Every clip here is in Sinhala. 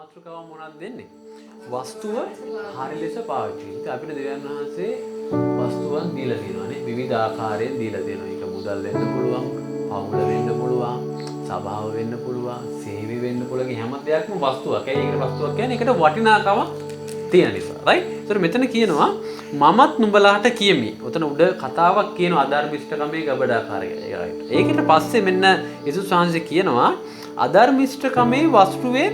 මාතෘකාව මොනවද දෙන්නේ? වස්තුව හරි ලෙස පාවිච්චි කිරීම. ඉතින් අපිට දෙවියන් වහන්සේ වස්තුවන් දීලා තියෙනවා නේ. විවිධ ආකාරයෙන් දීලා තියෙනවා. ඒක මුදල් වෙන්න පුළුවන්, පවුල වෙන්න පුළුවන්, සභාව වෙන්න පුළුවන්, සේවය වෙන්න පුළුවන්. හැම දෙයක්ම වස්තුවක්. ඇයි ඒකට වස්තුවක් කියන්නේ? ඒකට වටිනාකමක් තියෙන නිසා. රයිට්? ඒතර මෙතන කියනවා මමත් නුඹලාට කියමි. ඔතන උඩ කතාවක් කියනවා අධර්මිෂ්ඨකමේ ගබඩාකාරය. ඒක රයිට්. ඒකට පස්සේ මෙන්න යේසුස් වහන්සේ කියනවා අධර්මිෂ්ඨකමේ වස්තුවේ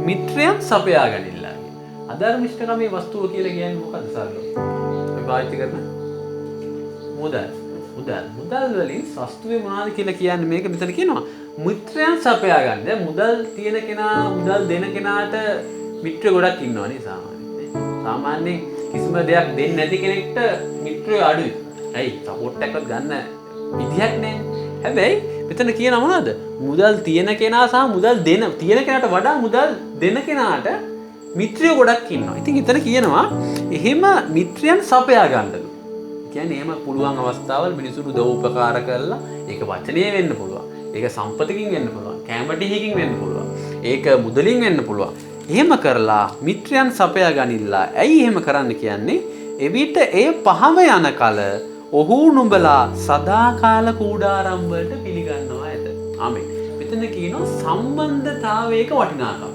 මිත්‍රයන් සපයා ගනිල්ලා කියලා. අධර්මිෂ්ඨකමේ වස්තුව කියලා කියන්නේ මොකද්ද සරලව? අපි පාවිච්චි කරන මුදල්. මුදල්. මුදල් වලින් වස්තුවේ මොනවද කියලා කියන්නේ මේක මෙතන කියනවා මිත්‍රයන් සපයා ගන්න. දැන් මුදල් තියෙන කෙනා මුදල් දෙන කෙනාට මිත්‍ර ගොඩක් ඉන්නවා නේ සාමාන්‍යයෙන්. සාමාන්‍යයෙන් කිසිම දෙයක් දෙන්නේ නැති කෙනෙක්ට මිත්‍රයෝ අඩුයි. ඇයි? සපෝට් එකක්වත් ගන්න විදිහක් නැහැ. හැබැයි මෙතන කියන මොනවද? මුදල් තියෙන කෙනා සහ මුදල් දෙන තියෙන කෙනාට වඩා මුදල් දෙන කෙනාට මිත්‍රයෝ ගොඩක් ඉන්නවා. ඉතින් එතන කියනවා එහෙම මිත්‍රයන් සපයා ගන්නලු. කියන්නේ එහෙම පුළුවන් අවස්ථාවල මිනිසුන් උදව් උපකාර කරලා ඒක වචනේ වෙන්න පුළුවන්. ඒක සම්පතකින් වෙන්න පුළුවන්. කැම ටිකකින් වෙන්න පුළුවන්. ඒක මුදලින් වෙන්න පුළුවන්. එහෙම කරලා මිත්‍රයන් සපයා ගනිල්ලා. ඇයි එහෙම කරන්න කියන්නේ? එවිට එය පහව යන කල ඔහු නුඹලා සදාකාල කූඩාරම් වලට පිළිගන්නවා ඇත. ආමෙන්. මෙතන කියනවා සම්බන්ධතාවයක වටිනාකම.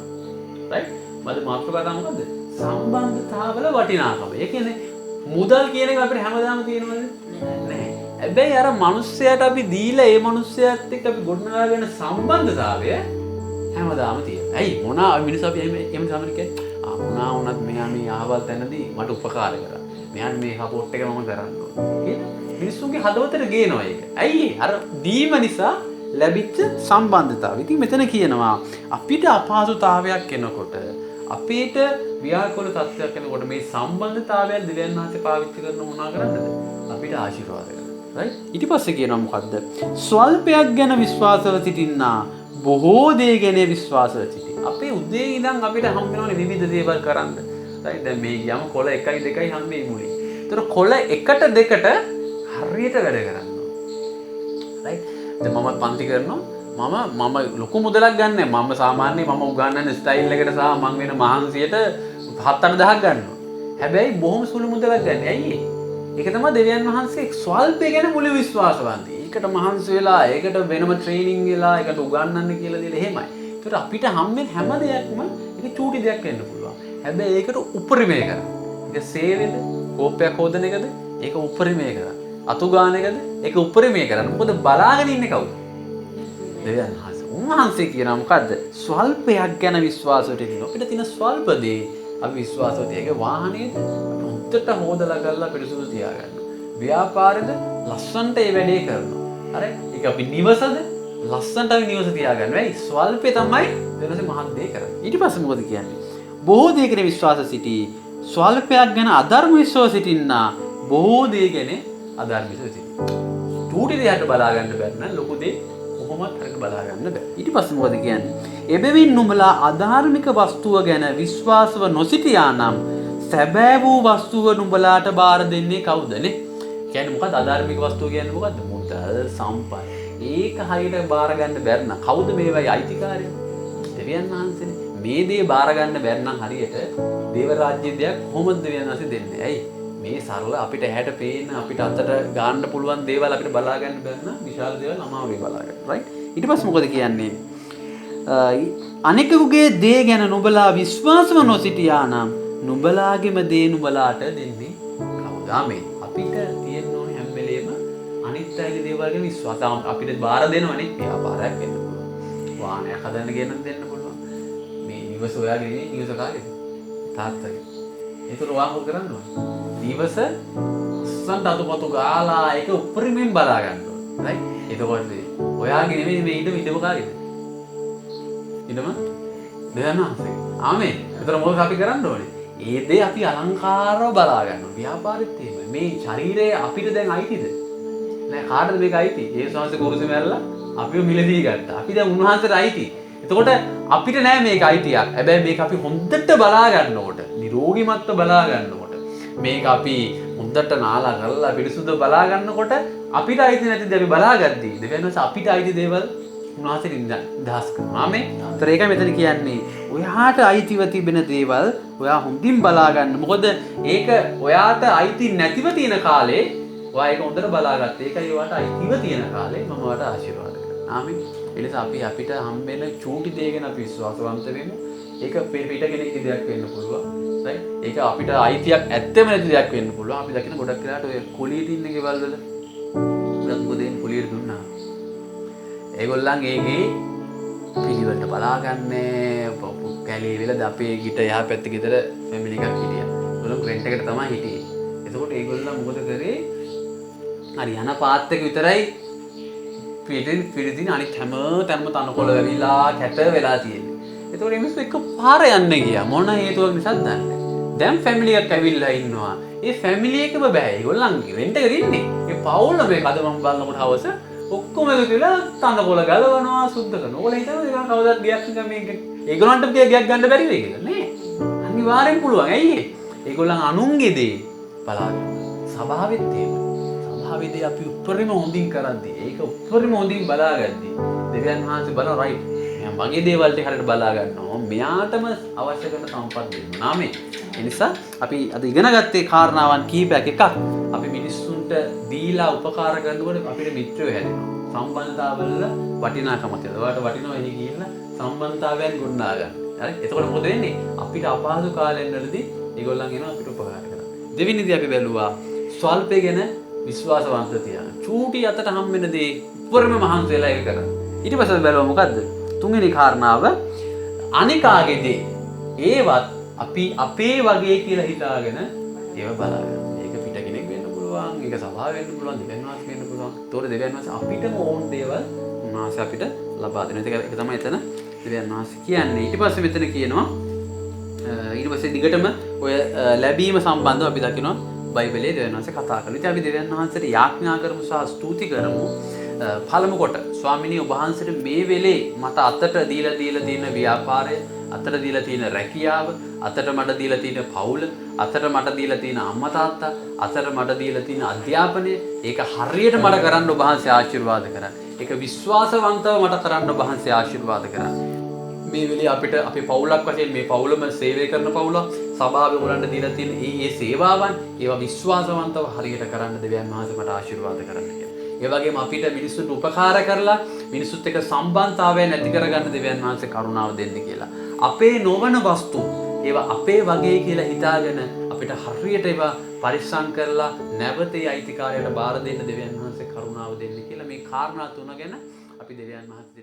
රයිට්? මද මාතෘකාව තමයි මොකද්ද? සම්බන්ධතාවල වටිනාකම. ඒ කියන්නේ මුදල් කියන එක අපිට හැමදාම තියෙනවද? නැහැ. හැබැයි අර මිනිස්සයාට අපි දීලා ඒ මිනිස්සයාත් එක්ක අපි ගොඩනගාගෙන සම්බන්ධතාවය හැමදාම තියෙනවා. ඇයි මොනා මිනිස්සු අපි එහෙම එහෙම සාමාන්‍ය කියන්නේ ආ මොනා වුණත් මෙයා මේ අහවල් තැනදී මට උපකාර කරා. මෙයාට මේ සපෝට් එක මම කරන්න ඕනේ. කියලා මිනිස්සුන්ගේ හදවතට ගේනවා ඒක. ඇයි අර දීම නිසා ලැබිච්ච සම්බන්ධතාවය. ඉතින් මෙතන කියනවා අපිට අපහසුතාවයක් එනකොට අපිට ව්‍යාකූල තත්ත්වයක් එනකොට මේ සම්බන්ධතාවයන් දෙවියන් වහන්සේ පාවිච්චි කරන මොනවා කරන්නද? අපිට ආශිර්වාද කරන්න. රයිට්? ඊට පස්සේ කියනවා මොකද්ද? ස්වල්පයක් ගැන විශ්වාසව සිටින්නා බොහෝ දේ ගැන විශ්වාසව සිටී. අපේ උදේ ඉඳන් අපිට හම් වෙනවනේ විවිධ දේවල් කරන්න. රයිට්? දැන් මේ ගියාම කොළ 1යි 2යි හම් වෙයි මුලින්. ඒතර කොළ 1ට 2ට හරියට වැඩ කරන්න ඕනේ. රයිට්? දැන් මම පන්ති කරනවා. මම ලොකු මුදලක් ගන්නෑ. මම සාමාන්‍යයෙන් මම උගන්වන ස්ටයිල් එකට සහ මං වෙන මහන්සියට 7-8 දහයක් ගන්නවා. හැබැයි බොහොම සුළු මුදලක් ගන්න. ඇයි ඒ? ඒක තමයි දෙවියන් වහන්සේ ස්වල්පය ගැන මුළු විශ්වාසවන්තයි. ඒකට මහන්සි වෙලා, ඒකට වෙනම ට්‍රේනින් වෙලා, ඒකට උගන්වන්න කියලා දීලා එහෙමයි. ඒතර අපිට හම්බෙන හැම දෙයක්ම ඒක චූටි දෙයක් වෙන්න පුළුවන්. හැබැයි ඒකට උපරිමය කරන්න. ඒක සේවයද, කෝපයක් හොදන එකද, ඒක උපරිමය කරන්න. අතු ගාන එකද, ඒක උපරිමය කරන්න. මොකද බලාගෙන ඉන්නේ කවුද? දෙවියන් වහන්සේ. උන්වහන්සේ කියනවා මොකද්ද? ස්වල්පයක් ගැන විශ්වාසයට ඉන්න. අපිට තියෙන ස්වල්ප දේ අපි විශ්වාසවත්. ඒක වාහනේද හොඳට හොදලා කරලා පිරිසුදු තියාගන්න. ව්‍යාපාරෙද ලස්සනට ඒ වැඩේ කරනවා. හරි? ඒක අපි නිවසද ලස්සනට අපි නිවස තියාගන්න. වෙයි ස්වල්පේ තමයි වෙනසේ මහත් දේ කරන්නේ. ඊට පස්සේ මොකද කියන්නේ? බොහෝ දේ ගැන විශ්වාස සිටී ස්වල්පයක් ගැන අධර්ම විශ්වාස සිටින්නා බොහෝ දේ ගැන අධර්ම විශ්වාස සිටී. චූටි දෙයට බලා ගන්න බැරි නම් ලොකු දේ කොහොමත් හරියට බලා ගන්න බෑ. ඊට පස්සේ මොකද කියන්නේ? එබැවින් නුඹලා අධාර්මික වස්තුව ගැන විශ්වාසව නොසිටියා නම් සැබෑ වූ වස්තුව නුඹලාට බාර දෙන්නේ කවුද නේ? කියන්නේ මොකද්ද අධාර්මික වස්තුව කියන්නේ මොකද්ද? මුදල්, සම්පත්. ඒක හරියට බාර ගන්න බැරි නම් කවුද මේවයි අයිතිකාරයෝ? දෙවියන් වහන්සේනේ. මේ දේ බාර ගන්න බැරි නම් හරියට දේව රාජ්‍ය දෙයක් කොහොමද දෙවියන් වහන්සේ දෙන්නේ? ඇයි? මේ සරල අපිට ඇහැට පේන අපිට අතට ගන්න පුළුවන් දේවල් අපිට බලා ගන්න බැරි නම් විශාල දේවල් අමාරුයි බලා ගන්න. රයිට්? ඊට පස්සේ මොකද කියන්නේ? අනෙකුගේ දේ ගැන නුඹලා විශ්වාසව නොසිටියා නම් නුඹලාගේම දේ නුඹලාට දෙන්නේ කවුද? ආමේන්. අපිට තියෙන්න ඕනේ හැම වෙලේම අනිත් අයගේ දේවල් ගැන විශ්වාස. අපිට බාර දෙනවනේ. ව්‍යාපාරයක් වෙන්න පුළුවන්. වාහනයක් හදන්න ගෙනත් දෙන්න පුළුවන්. මේ නිවස ඔයාගේ නෙවෙයි, නිවස කාගේද? තාත්තගේ. ඒතර ඔයා මොකද කරන්න ඕනේ? නිවස ලස්සනට අතුපතු ගාලා ඒක උපරිමයෙන් බලා ගන්න ඕනේ. රයිට්? එතකොට ඔයාගේ නෙවෙයි මේ ඉඩම, ඉඩම කාගේද? ඉඩම දෙවියන් වහන්සේගේ. ආමේන්. එතන මොකද අපි කරන්න ඕනේ? ඒ දේ අපි අලංකාරව බලා ගන්න ඕනේ. ව්‍යාපාරෙත් එහෙමයි. මේ ශරීරය අපිට දැන් අයිතිද? නෑ. කාටද මේක අයිති? යේසුස් වහන්සේ කුරුසේ මැරලා අපිව මිලදී ගත්තා. අපි දැන් උන්වහන්සේට අයිති. එතකොට අපිට නෑ මේක අයිතියක්. හැබැයි මේක අපි හොඳට බලා ගන්නකොට, නිරෝගීමත්ව බලා ගන්නකොට, මේක අපි හොඳට නාලා කරලා පිරිසුදු බලා ගන්නකොට අපිට අයිති නැති දේ අපි බලාගද්දී දෙවියන් වහන්සේ අපිට අයිති දේවල් උන්වහන්සේ නිදහස් කරනවා. ආමෙන්. ඒතර ඒකයි මෙතන කියන්නේ. ඔයාට අයිතිව තිබෙන දේවල් ඔයා හොඳින් බලා ගන්න. මොකද ඒක ඔයාට අයිති නැතිව තියෙන කාලේ ඔයා ඒක හොඳට බලාගත්තා. ඒකයි ඔයාට අයිතිව තියෙන කාලේ මම ඔයාට ආශිර්වාද කරනවා. ආමෙන්. ඒ නිසා අපි අපිට හම්බෙන චූටි දේ ගැන අපි විශ්වාසවන්ත වෙමු. ඒක පිට කෙනෙක්ගේ දෙයක් වෙන්න පුළුවන්. රයිට්? ඒක අපිට අයිතියක් ඇත්තෙම නැති දෙයක් වෙන්න පුළුවන්. අපි දකින ගොඩක් වෙලාවට ඔය කුලියට ඉන්න ගෙවල් වල ගොඩක් මොකද එන්නේ කුලියට දුන්නා. ඒගොල්ලන් ඒකේ පිළිවෙලට බලාගන්නේ. කැලේ වෙලද අපේ ගිට එහා පැත්තේ ගෙදර ෆැමිලි එකක් හිටියා. ඒගොල්ලෝ රෙන්ට් එකට තමයි හිටියේ. එතකොට ඒගොල්ලෝ මොකද කරේ? හරි යන පාත් එක විතරයි පිටින් පිළිදින අනිත් හැම තැනම තනකොළ වැවිලා කැට වෙලා තියෙන්නේ. එතකොට මේ මිනිස්සු එක පාර යන්න ගියා. මොන හේතුවක් නිසාද දන්නේ නැහැ. දැන් ෆැමිලි එකක් ඇවිල්ලා ඉන්නවා. ඒ ෆැමිලි එකම බෑ. ඒගොල්ලන් රෙන්ට් එක දින්නේ. ඒ පවුල මේක අද මම බලනකොට හවස ඔක්කොම එකතු වෙලා තනකොළ ගලවනවා, සුද්ධ කරනවා. ඔයගොල්ලෝ හිතනවා ඒගොල්ලන් කවදාවත් ගියක් නිකන් මේක ඒගොල්ලන්ට ගියක් ගන්න බැරි වෙයි කියලා නේ. අනිවාර්යෙන් පුළුවන්. ඇයි ඒ? ඒගොල්ලන් අනුන්ගේ දේ බලාගන්න. සභාවෙත් එහෙමයි. සභාවේදී දේ අපි උපරිම හොඳින් කරද්දී, ඒක උපරිම හොඳින් බලාගද්දී දෙවියන් වහන්සේ බලන රයිට්. මෙයා මගේ දේවල් ටික හරියට බලා ගන්නවා. මෙයාටම අවශ්‍ය කරන සම්පත් දෙන්න. ආමෙන්. ඒ නිසා අපි අද ඉගෙන ගත්තේ කාරණාවන් කීපයක්. එකක්, අපි මිනිස්සුන්ට දීලා උපකාර කරනකොට අපිට මිත්‍රයෝ හැදෙනවා. සම්බන්ධතාවල වටිනාකමක් තියෙනවා. ඔයාලට වටිනවා එහි ගිහිල්ලා සම්බන්ධතාවයන් ගොඩනගා ගන්න. හරි? එතකොට මොකද වෙන්නේ? අපිට අපහසු කාලෙන් වලදී ඒගොල්ලන් එනවා අපිට උපකාර කරන්න. දෙවෙනි දේ අපි බැලුවා ස්වල්පය ගැන විශ්වාසවන්ත තියන. චූටි අතට හම් වෙන දේ උපරිම මහන්සි වෙලා ඒක කරන්න. ඊට පස්සේ අපි බැලුවා මොකද්ද? තුන්වෙනි කාරණාව අනිකාගේ දේ ඒවත් අපි අපේ වගේ කියලා හිතාගෙන ඒව බලාගන්න. ඒක පිට කෙනෙක් වෙන්න පුළුවන්, ඒක සභාව වෙන්න පුළුවන්, දෙවියන් වහන්සේ වෙන්න පුළුවන්. ඒතකොට දෙවියන් වහන්සේ අපිටම ඕන දේවල් උන්වහන්සේ අපිට ලබා දෙනවා. ඒක තමයි එතන දෙවියන් වහන්සේ කියන්නේ. ඊට පස්සේ මෙතන කියනවා ඊට පස්සේ දිගටම ඔය ලැබීම සම්බන්ධව අපි දකිනවා බයිබලයේ දෙවියන් වහන්සේ කතා කරනවා. ඉතින් අපි දෙවියන් වහන්සේට යාඥා කරමු සහ ස්තුති කරමු. පළමු කොට ස්වාමිනී ඔබ වහන්සේට මේ වෙලේ මට අතට දීලා දීලා තියෙන ව්‍යාපාරය, අතට දීලා තියෙන රැකියාව, අතට මට දීලා තියෙන පවුල, අතට මට දීලා තියෙන අම්මා තාත්තා, අතට මට දීලා තියෙන අධ්‍යාපනය, ඒක හරියට මට කරන්න ඔබ වහන්සේ ආශිර්වාද කරන්න. ඒක විශ්වාසවන්තව මට කරන්න ඔබ වහන්සේ ආශිර්වාද කරන්න. මේ වෙලේ අපිට අපේ පවුලක් වශයෙන් මේ පවුලම සේවය කරන පවුලක්, සභාවේ ඔයගොල්ලන්ට දීලා තියෙන ඒ සේවාවන් ඒවා විශ්වාසවන්තව හරියට කරන්න දෙවියන් වහන්සේ මට ආශිර්වාද කරන්න කියලා. ඒ වගේම අපිට මිනිස්සුන්ට උපකාර කරලා මිනිස්සුත් එක්ක සම්බන්ධතාවයන් ඇති කරගන්න දෙවියන් වහන්සේ කරුණාව දෙන්න කියලා. අපේ නොවන වස්තු ඒවා අපේ වගේ කියලා හිතාගෙන අපිට හරියට ඒවා පරිස්සම් කරලා නැවත ඒ අයිතිකාරයට බාර දෙන්න දෙවියන් වහන්සේ කරුණාව දෙන්න කියලා මේ කාරණා තුන ගැන අපි දෙවියන් වහන්සේ